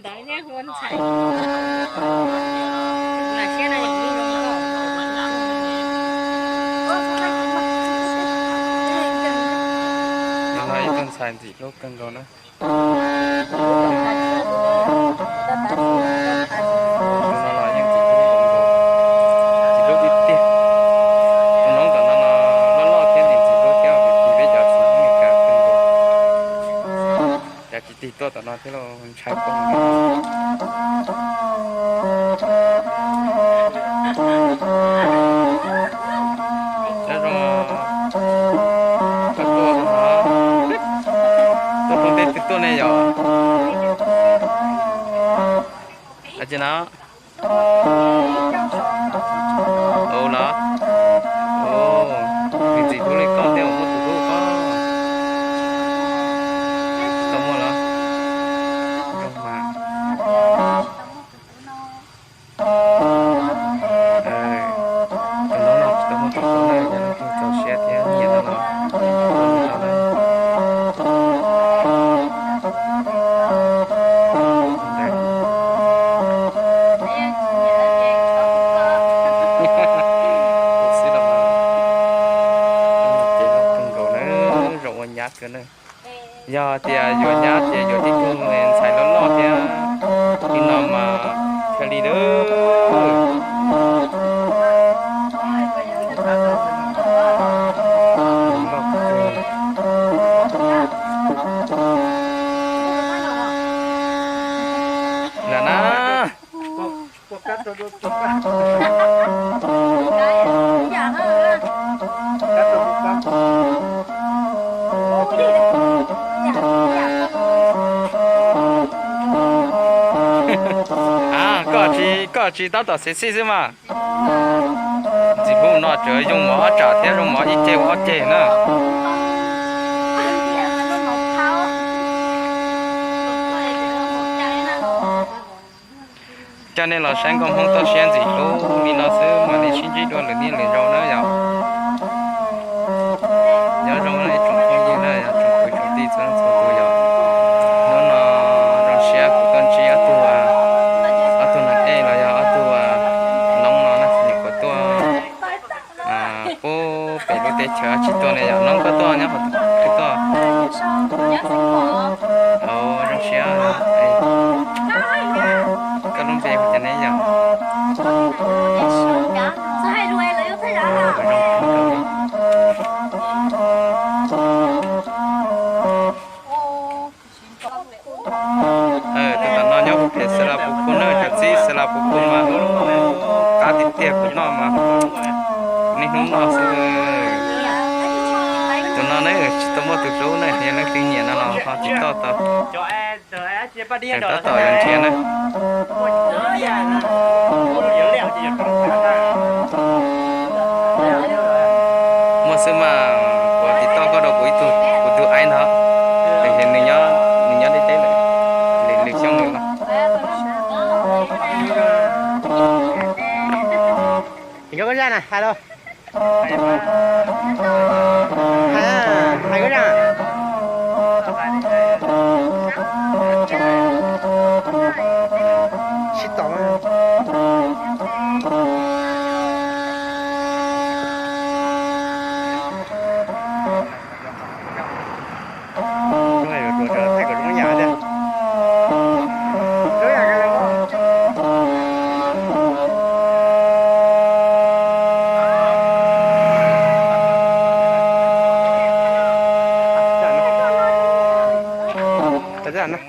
Ntawd nej hu ntxhais, lam siab no yeej zoo koj. Tus no ib tug ntxhais ntxim hlub kawg nkaus na. Tus no los yeej ntxim hlub kawg nkaus, ntxim hlub tiag tiag. Tus noob tom no no loj loj thiab ntxim ntxim hlub thiab, vim peb cov txiv Hmoob Amelikas kawg nkaus. Cas tsis tig tuaj tom no thiab los ntshai koj. Nyob zoo, koj tuaj no, tuaj rau tej twg tuaj ne yom? Ces no, ua los, nws ntxim hlub li koj thiab, muaj tus hlub koj. Tau muaj los, zoo mas. Tus noob no tsis tau muaj tus hlub na, yog leej twg txaus siab thiab nyiam no los hu tau na. Xwb los mas, ces loj kawg nkaus na, zoo ua nyab kawg na. Yog tias yuav nyab ces yuav tib tug ntxhais loj loj thiab li no mas thiaj li lawm. Lam na. Koj tsis, koj tsis tab tom xev xij xwb mas. Ntxim hlub no tseem zoo mov ob tsam thiab, zoo mov ib ceg ua ob ceg na. Coj nej los saib nkauj Hmoob toj siab ntxim hlub li no xwb mam li sib ntsib dua lwm niaj lwm zaus na yom. Nyob zoo ib tsoom phooj ywg na, yog tsoom kwv tsoom tij txhua leej txhua tus yom. Hnub no zoo siab kuv tuaj ntsib ob tug, ob tug neeg ej los yog ob tug noob no na, nyuam qhuav tuaj pub pem lub teb chaws tsis tuaj ne yom. Noob koj tuaj nyob qhov twg tuaj? Zoo siab. Koj lub npe hu cas ne yom? Tus tom no nyob pem Xelas Pus Kus na, cov txiv Xelas Pus Kus mas qab tiag tiag, kuv noj mas kuv niaj hnub noj xwb. Tus no na tsis tau muaj tus hlub na, yog leej twg nyiam no los ho tiv toj tau. Tseem tab tom yuav nrhiav na. Muaj xwb mas, kuv tiv toj koj rau kuv ib tug, kuv tus aib ntag. Nws nyob, nws nyob deb deb lawm, lwm xyoo lawm los. Hais koj zaj na, hais lauj. Hais, hais koj zaj. Sib tau.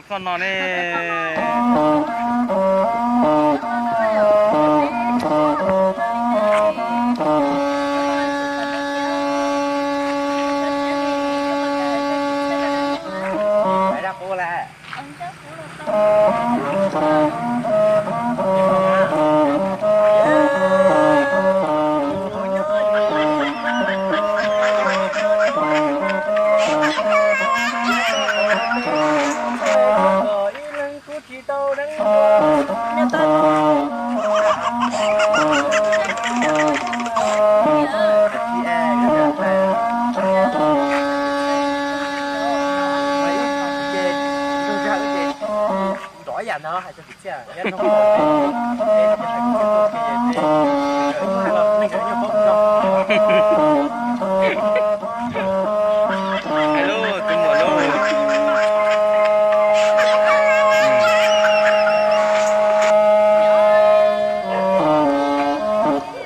Koj no ne. Yam ntawd hais rau kwv txhiaj, yog no peb hais kwv txhiaj tuaj, peb, peb, nkawd hais los nej nkawd yeej paub no. Hais lauj, tus muam lauj.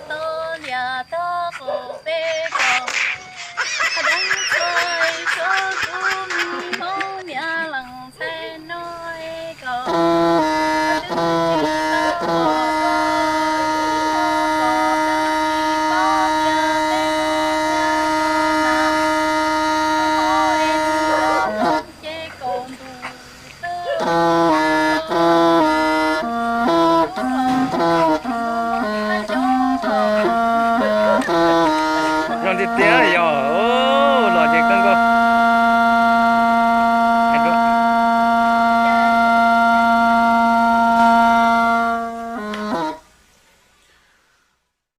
Tau liam tau qaum peb kaum, deev txhua txhua kuv me hmoob niam leej ntxhais no kaum.